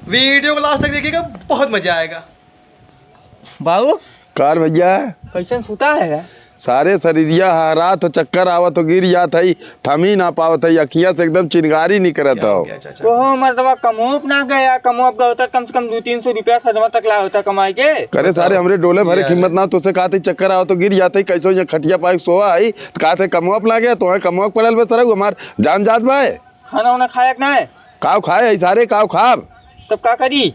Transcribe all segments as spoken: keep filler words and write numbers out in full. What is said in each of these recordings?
वीडियो को लास्ट तक देखिएगा, बहुत मजा आएगा। बाबू। कार भैया। कैसन सुता है? सारे शरीरिया हरात हो, चक्कर आवत हो, गिर जात है, थमी ना पावत है, अखिया से एकदम चिनगारी निकरत हो। ओहो मर्दवा, कमोप ना गया, कमोप गया होता कम से कम दो तीन सौ रुपया सजवा तक ला होता कमाई के। करे सारे, हमरे डोले भरे कीमत ना, तोसे कहते चक्कर आवत हो, गिर जात है, कैसो ये खटिया पाई सोवा है, तो कहते कमोप ना गया, तो है कमोप पड़ल बे सरऊ, हमार जान जात बाय। खाना वाना खाया कि नाय? काव खाए है सारे, काव खाब? तब का करी?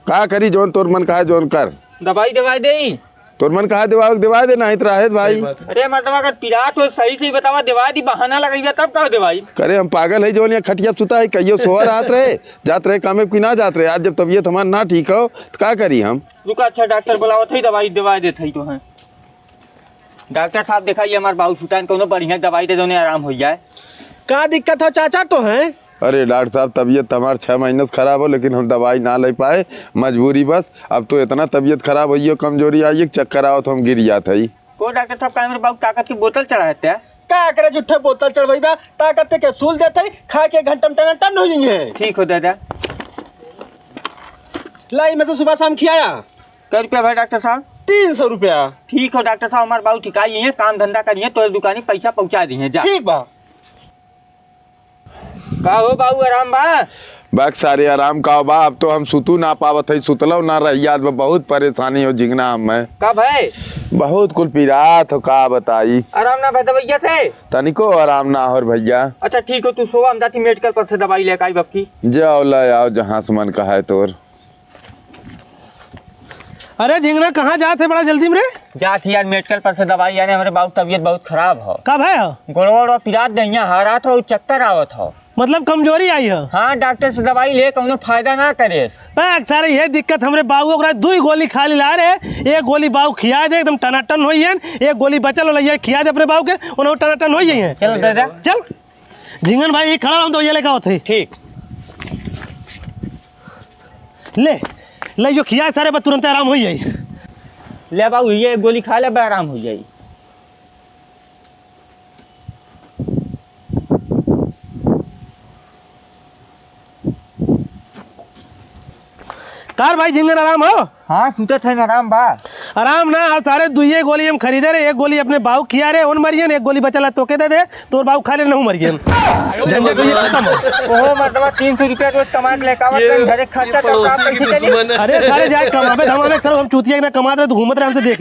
का करी, जौन तोर मन कहा जौन कर। दवाई दवाई देई? तोर मन कहा देवावे के देवाई दे, नाहीं त रहे दे भाई। अरे मतलब अगर पिरात हो सही सही बतावा, दवाई दी, बहाना लगइबा तब का दवाई? करे हम पागल है जौन या खटिया सुता है, कहियो सोवा रहत रहे, जात रहे कामे कि ना जात रहे, आज जब तबियत हमार ना ठीक हो त का करी हम? रुका, अच्छा डॉक्टर बुलावत है, दवाई दवाई देत है तो हैं। डॉक्टर साहब, देखाइए हमार बाऊ सुतान, कौनो बढ़िया दवाई दे दो, उन्हें आराम हो जाए। का दिक्कत हो चाचा तो हैं? अरे डॉक्टर साहब, तबीयत तो हमार छह महीने से खराब हो, लेकिन हम दवाई ना ले पाए, मजबूरी बस। अब तो इतना तबीयत खराब होइयो, कमजोरी आई, एक चक्कर आओ तो हम गिर जात हई। को डॉक्टर साहब, का मेरे बाऊ ताकत की बोतल चढ़ाते हैं? का करे झूठे बोतल चढ़वाई बा, ताकत के सूल देते ही, खा के घंटा में टनाटन हो जाइए। ठीक हो दादा। लाई, मैं तो सुबह शाम खियाया। कै रुपया भाई डॉक्टर साहब? तीन सौ रुपया। ठीक हो डॉक्टर साहब, हमार बाऊ ठिकाई है, काम धंधा करिए, तोरे दुकानी पैसा पहुँचा दिए, जा। ठीक बा। का हो बाऊ, आराम बा? बक सारे आराम का बा, अब तो हम सुतू ना पावत है, सुतलो ना रह याद बा, बहुत परेशानी हो जिंगना हम में। का भय? बहुत कुल पिरात हो, का बताई। आराम ना भय दवैया से? तनिको आराम ना हो रे भैया। अच्छा ठीक हो, तू सोवा, हम जाती मेडिकल पर से दवाई लेके आई बक्की। जाओ ले आओ, जहाँ से मन कहा है तोर। अरे झिंगना, कहाँ जात है बड़ा जल्दी में रे? जात ही यार, मेडिकल पर से दवाई आने, हमरे बाबू तबीयत बहुत खराब हो। का भय हो? गोड़ वोड़ पिरात, दहिया हारात हो, चक्कर आवत हो। मतलब कमजोरी आई हो? हाँ, डॉक्टर से दवाई ले, कौनो फायदा ना करे। पैक सारे ये दिक्कत हमरे बाबू, ओकरा दुई गोली खाली ला रे, एक गोली बाबू खिया दे, एकदम टनाटन होई है, एक गोली बचल होला, ये खिया दे अपने बाबू के, उन्हें टनाटन होई है। चलो दादा। चल। झिंगन भाई, ये खड़ा रहो, हम दवाइया लेके आवत है। ठीक। ले, ले जो खिया सारे बा, तुरंत आराम हो जाई। ले बाबू, ये एक गोली खा ले बा, आराम हो जाई। कार भाई झिंगन आराम हो? हाँ, सुतत है ना, आराम बा। आराम ना, और सारे दुइये गोली हम खरीदे रे, एक गोली अपने बाऊ खिया रे, उन मरियन, एक गोली बचला तोके दे दे, तोर बाऊ खा ले, नहु मरियन। झंझट ये खत्म हो। ओहो, मतलब तीन सौ रुपया रोज कमा के लेके आवत ये, रहन, घरे खर्चा ये तो का पड़ोसी की पैसे चली? दुश्मन है। अरे सारे जाए कमाबे धमाबे करो, हम चूतिया के ना कमात रहे, तू घूमत रहे हमसे देखी।